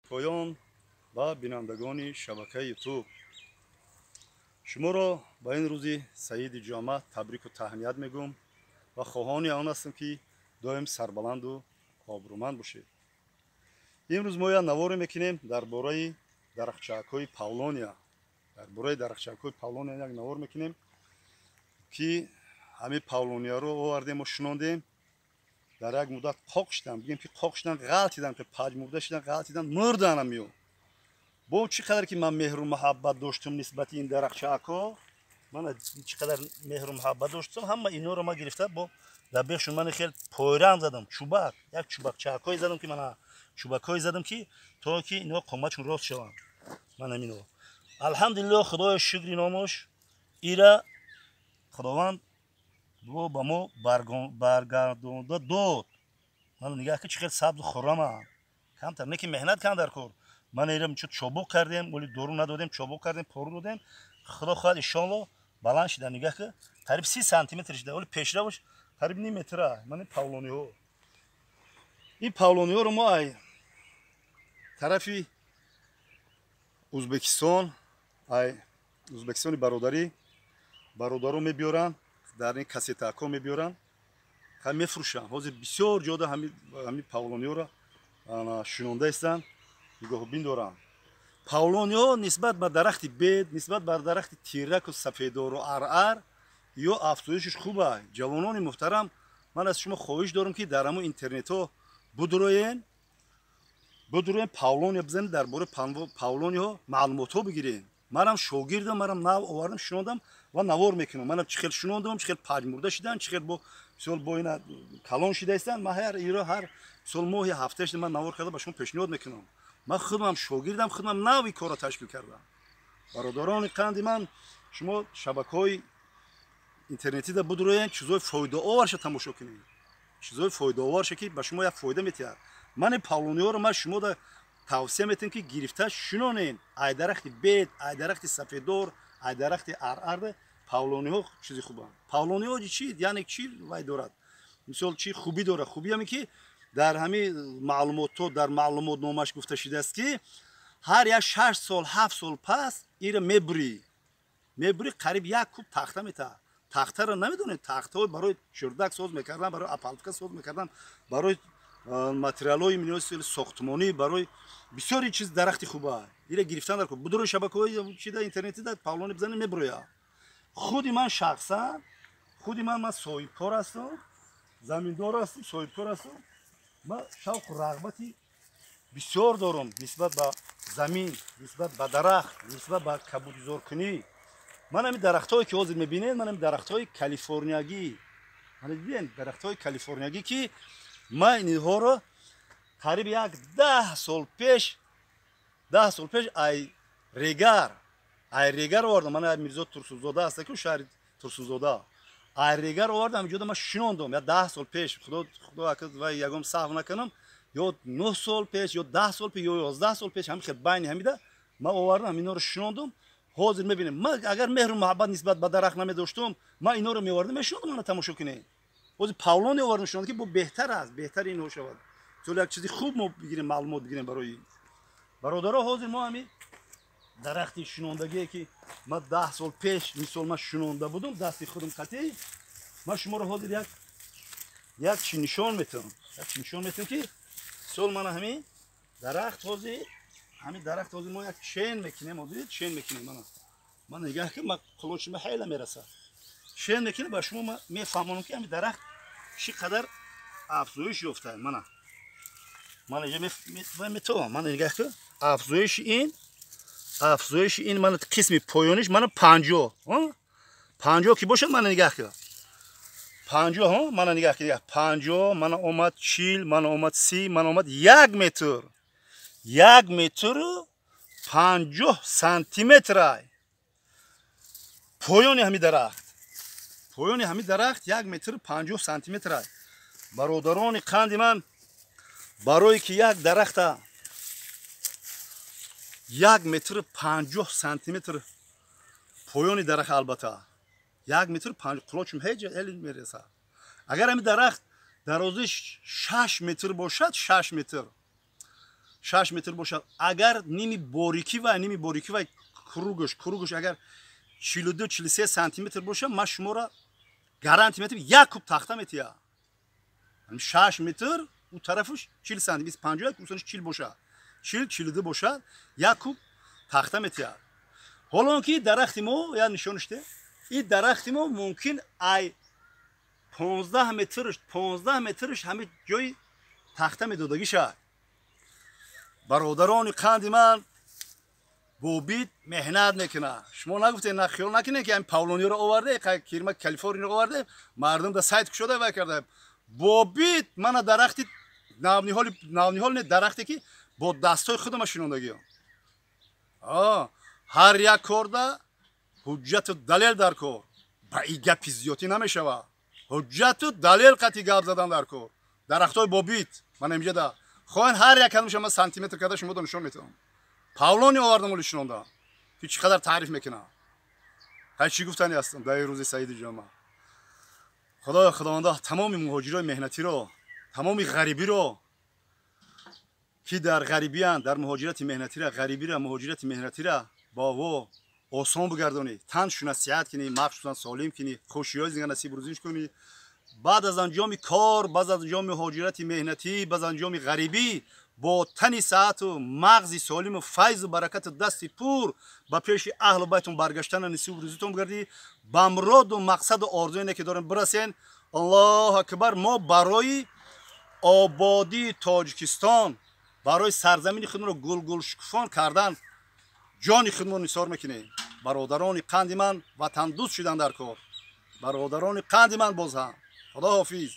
Поён ва бинандагони шабакаи Ютуб, шуморо ба ин рӯзи саиди ҷомеа табрику таҳният мегӯм ва хоҳони он ҳастам, ки доим сарбаланду обрӯманд бошед. Имрӯз мо як наворе мекунем дар бораи дарахчакҳои павлония. Дар бораи дарахчакҳои павлония як навор мекунем, ки ҳамин павлонияро овардем, мо шунондем, дар як муддат қоқ шудам, бигем ки қоқ шудан, ғалтидам, ки пажмурда шудан, ғалтидан, мурдан ҳамиё. Бо чӣ қадар ки ман меҳру муҳаббат доштам нисбати ин дарахчаакҳо, ман чӣ қадар меҳру муҳаббат доштам, ҳама инҳоро ман гирифта, бо дар бехшон ман хел пойрам задам, чӯбак, як чӯбакчаакҳое задам, ки мана чӯбакҳое задам, ки то ки инҳо қоматшон рост шаванд. Ман ҳамино, алҳамдулиллоҳ, худоё шукри номош, ира худованд бо ба мо баргардонда дод. Ман нигаҳ ки чӣ хел сабзу хуррама. Камтар не ки меҳнат кан дар кор. Ман ира чо чобуқ кардем, вале дору надодем, чобуқ кардем, пору додем. Худо хоҳад, иншоалло, баланд шида. Нигаҳ ки қариб 30 сантиметр шида, вале пешраваш қариб ним метра. Ман ин павлониҳо, ин павлониҳоро мо ай тарафи Узбекистон, ай Узбекистони бародарӣ, бародаро мебиёранд, дар ин кассетакҳо мебиёранд, мефурӯшанд. Ҳозир бисёр ҷода ҳамин павлониҳоро шунонда истанд, нигоҳубин доранд. Павлониҳо нисбат ба дарахти бед, нисбат ба дарахти тираку сафедору арар ё афзоишиш хуба. Ҷавонони муҳтарам, ман аз шумо хоҳиш дорам, ки дар ҳамон интернетҳо будуроен, будуроен, павлония бизанед, дар бораи павлониҳо маълумотҳо бигиред. Манам шогирдам, манам нав овардам, шунондам ва навор мекунам. Манам чӣ хел шунондам, чӣ хел пажмурда шидан, чӣ хел бо мисол бо ина калон шида истанд. Ман ҳар иро ҳар мисол моҳи ҳафтааш ман навор карда ба шумо пешниҳод мекунам. Ман худам шогирдам, худам нав ин корро ташкил кардам. Бародарони қанди ман, шумо шабакаҳои интернетида будуроен, чизои фоидаоварша тамошо кунед, чизои фоидаоварша, ки ба шумо як фоида метиҳад. Ман ин павлониҳоро ман шумода тавсия метиҳам, ки гирифта шунонен. Ай дарахти бед, ай дарахти сафедор, ай дарахти арарда павлониҳо чизи хубанд. Павлониҳо чи, яъне чи вай дорад, мисол, чи хубӣ дорад? Хубӣ ҳаме, ки дар ҳамин маълумотҳо, дар маълумотномаш гуфта шудааст, ки ҳар як 6 сол, 7 сол пас ира мебурӣ, мебурӣ, қариб як куб тахта метаҳад. Тахтаро намедонед? Тахтаҳо барои чердак соз мекардан, барои опалубка соз мекардан, барои материалҳои сохтмонӣ, барои бисёри чиз дарахти хуба. Ира гирифтан дар будурои шабакаҳои чида интернетида павлони бизанед, мебуроя. Худи ман шахсан, худи ман, ман соҳибкор ҳастам, заминдор ҳастам, соҳибкор ҳастам. Ман шавқу рағбати бисёр дорам нисбат ба замин, нисбат ба дарахт, нисбат ба кабудизоркунӣ. Ман ҳамин дарахтҳое, ки ҳозир мебинед, ман ҳамин дарахтҳои калифорниягӣ, мана дидем, дарахтҳои калифорниягӣ, ки ман инҳоро қариб як 10 сол пеш, 10 сол пеш ай Регар, ай Регар овардам. Ман Мирзо Турсунзода аста ку, шаҳри Турсунзода, ай Регар овардам, инҷода ман шунондам я 10 сол пеш. Худо, худо вай, ягон саҳв накунам, ё 9 сол пеш, ё 10 сол пеш, ё 11 сол пеш, ҳамин хел байни ҳамида ман овардам, инҳоро шунондам. Ҳозир мебинем, ман агар меҳру муҳаббат нисбат ба дарахт намедоштум, ман инҳоро меовардам, мешунондам. Мана тамошо кунед, ҳозир павлони овардам, шунондам, ки бо беҳтар аст, беҳтар инҳо шавад. Мисол, як чизи хуб мо бигирем, маълумот бигирем барои бародаро. Ҳозир мо ҳамин дарахти шунондагие, ки ман 10 сол пеш, мисол, ман шунонда будум дасти худам қатъӣ, ман шуморо ҳозир як чи нишон метавам, як чи нишон метавам, ки мисол мана ҳамин дарахт, ҳозир ҳамин дарахт, ҳозир мо як чен мекунем, ҳозир чен мекунем. Мана, ман нигаҳ ки ман қулочима ҳайла мерасад, чен мекунем, ба шумо ман мефаҳмонам, ки ҳамин дарахт чӣ қадар афзоиш ёфта. Мана, ман инҷа метавам, мана нигаҳ ки афзоиши ин, афзоиши ин, мана қисми поёниш, мана 50, 50 ки бошад, мана нигаҳ ки 50, мана нигаҳ ки 50, мана омад 40, мана омад 30, мана омад 1 метр, 1 метру 50 сантиметрай поёни ҳами дарахт. Поёни ҳами дарахт 1 метру 50 сантиметрай. Бародарони қанди ман, барое ки як дарахта 1 метру 50 сантиметр поёни дарахт, албатта 1 метр панҷ, қулочум ҳеҷ ҳеле мерасад. Агар ҳами дарахт дарозиш 6 метр бошад, 6 метр. 6 метр бошад, агар ними борикӣ ва ними борикӣ ва кругш агар 42 43 сантиметр бошад, ман шуморо гарантия метам, як куб тахта метия. 6 метр у тарафаш 40 сантиметр, 51 усанш 40 бошад, 40 42 бошад, як куб тахта метия. Ҳолон ки дарахти мо я нишониште, ин дарахти мо мумкин ай 15 метрш, 15 метрш ҳами ҷои тахта медодагӣ шад. Бародарони қанди ман, Бобит меҳнат мекунад. Шумо нагуфтед, на хиёл накунед, ки ҳамин павлониро оварде, кирма Калифорниро оварде, мардум да сайт кушода вай карда. Бобит мана дарахти навниҳоли, навниҳол не, дарахте ки бо дастҳои худама шинондагиам. Ҳар як корда ҳуҷҷату далел дар кор. Ба и гапи зиёдтӣ намешавад. Ҳуҷҷату далел қатъи гап задан дар кор. Дарахтҳои Бобит мана инҷа хоҳен, ҳар як кадомша ман сантиметр карда шуморо нишон метавонам. Павлони овардам, оли шинондам, ки чӣ қадар таъриф мекунам. Ҳай, чӣ гуфтани ҳастам дар рӯзи саиди ҷома? Худоё, Худованда, тамоми муҳоҷирои меҳнатиро, тамоми ғарибиро, ки дар ғарибиянд, дар муҳоҷирати меҳнатира, ғарибира, муҳоҷирати меҳнатира бово осон бигардонӣ, таншуна сиҳат кунӣ, махсусан солим кунӣ, хушиҳои зинга насиб рӯзиш кунӣ. Баъд аз анҷоми кор, баъд аз анҷоми муҳоҷирати меҳнатӣ, баъд аз анҷоми ғарибӣ, бо тани саҳату мағзи солиму файзу баракату дасти пур ба пеши аҳлу байтон баргаштана насиб рӯзитон бигардӣ. Ба муроду мақсаду орзуе ки дорем бирасен. Аллоҳу акбар! Мо барои ободии Тоҷикистон, барои сарзамини худро гулгулшукуфон кардан ҷони худмо нисор мекунем. Бародарони қанди ман, ватандӯст шудан дар кор. Бародарони қанди ман, боз ҳам худо ҳофиз.